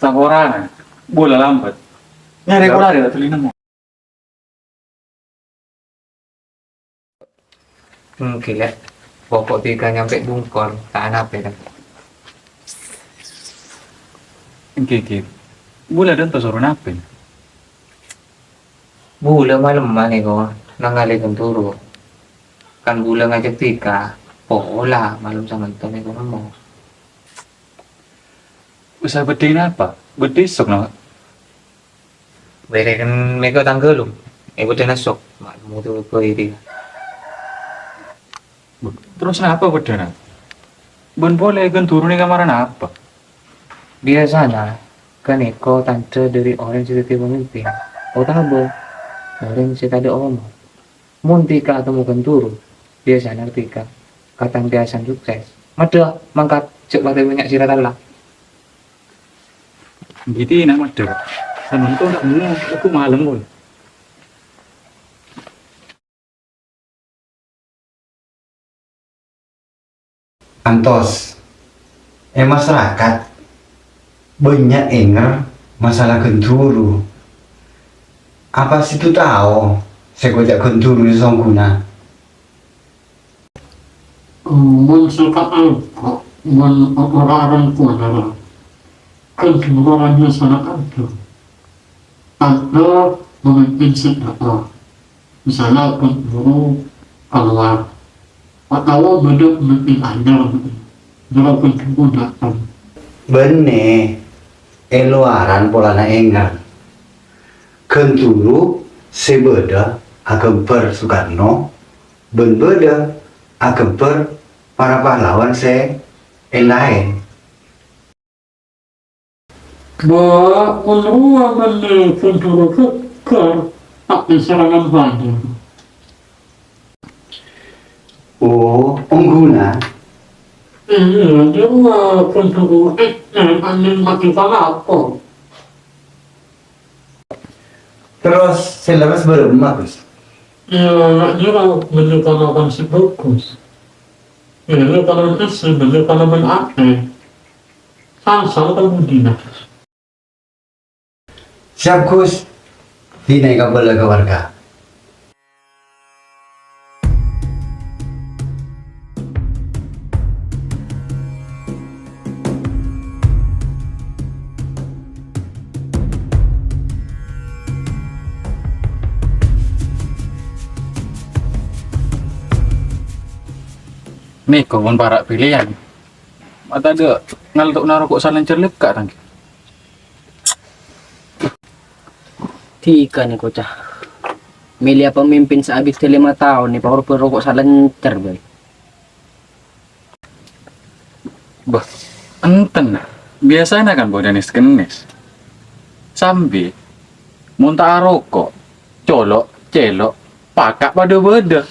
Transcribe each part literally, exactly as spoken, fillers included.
Sakorangan, bulâ lambât. Nyarè kola rè, ta' dhuli nemmo. Èngghi, Lè'. Poko' dhika nyampè' bungkol, ta' anapè, kan? Èngghi, èngghi. Bulâ dhânto soro napè? Bulâ malemma nèko, nangalè ghun turu. Kan bulâ ngajhâk dhika, pola malem samanto nèko nemmo. Usa bâdhi napa? Bâdhi èsok, no? Bârâmma nèko tang ghâllu. È bâdâna èsok, ma' mutu ko iri. Terros napa bâdâna? Bân polè ghun turu nèng kamarra napa? Biyasana, ghânèko tandhâ dhâri orèng sè dhâddhi pamimpin, otabâ orèng sè tadâ' omor. Mon dhika atemmo ghun turu, biyasana dhika katang biyasana sukses. Maddhâ, mangkat, jhâ' patè bânnya' sè ratalla. Ghi' dinah maddhâ. Samanto ta' bengong, engko' malem, Pon. Antos, è masarakat bânnya' èngèr masalah ghun turu. Apa sèttong tao sè koca' ghun turu sè songghuna? Mon sè ta' alako, mon ora-orèng kowa nara, kan sè ora nyasana adu. Ada pemimpin sè dâpa', misalnya pun guru keluar, atawa bâdâ pemimpin anyar, nyara pun guru datang. Bânnè, è lowaran polana èngèr. Ghun turu sè bâdâ aghâmbhâr Soekarno, bân bâdâ aghâmbhâr para pahlawan sè laèn. Ba, mon rowa bânnè ghun turu ghâggâr, ta' èserangan bâdâ. Oh, ongghuna. Iyâ, jâ' rowa ghun turu ènèng anèng mati palapor. Terros sè lerres bârâmma, Gus? Iyâ, nga' nyèra bânnè panapan sè bhâghus. Iyâ, panapan sè bânnè panapan atè. Sal-sal ka budina. Siap, Gus. Dinah èkabâlâ ka warga. Nèko mon para' pèlèyan. Ma' tadâ' ngalto'na roko' salèncèr lekka' tangkè. Dhika nèko, Cah. Mèlèya pamimpin sè abidda lèma taon èpaorbhâ roko' salèncèr bhâi. Bâh, enten. Biyasana kan bâdâ nès-kennès. Sambi, mon ta' aroko', colo', cèlo', paka' padâ bâdâ.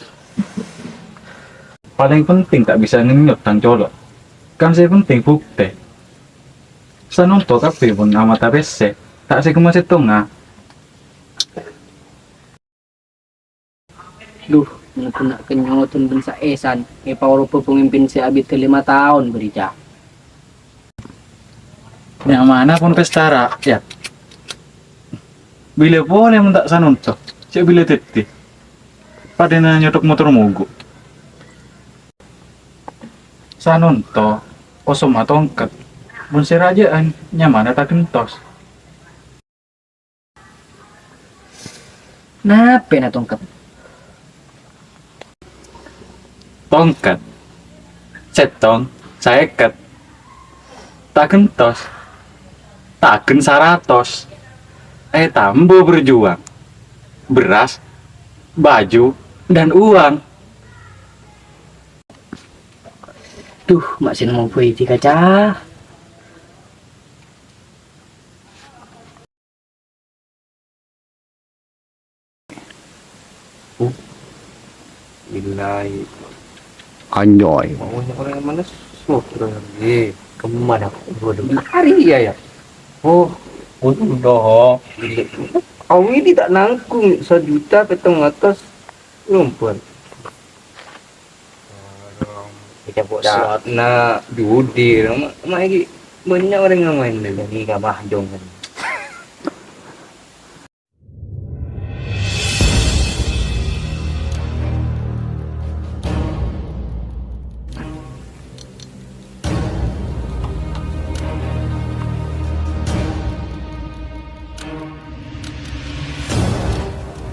Palèng penting ta' bisa ngenyot tang colo'. Kan sè penting buktè. Sanonto kabbhi mon amata pèssè, ta' sè kemma sèttonga. Dhu, mon ghu na' kenyoton bân sa'èsan, èpaorbhâ pamimpin sè abidda lèma taon bâri', Cah. Nyamana pon pesta rakyat. Bilâ polè mon ta' sanonto, cè' bilâ dhâddhi. Padâna nyothok motor mogok. Sanonto, kosoma tongket. Mon sè rajâ'ân, nyamana ta' gentos. Napèna tongket? Tongket. Sèttong, saèket. Ta' gentos. Taghân saratos. Ètamba berjuang. Beras, baju, dan uang. Adhu, ma' sè nemmo bhâi dhi kaca. Billahi. Anjoy. Maunya orang yang mana? Sudah lagi. Kemana? Waduh, lari ya, ya. Oh, waduh, dah. Awi ini tak nangkung sejuta petong atas rumput. Dicabut slot. Nah, judi, ma-, ma-, ini banyak orang yang main ini. Ini gak mahjong kan.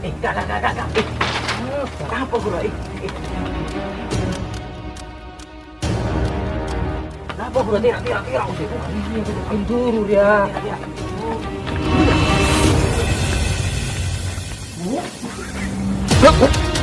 Eh, Kak, Kak, Kak, Kak, Kak. Eh, kenapa, Bro? Eh, eh. Kenapa, Bro? Tira, tira, tira, usir. Ini, ini, ini, ini, ini, ini, ini.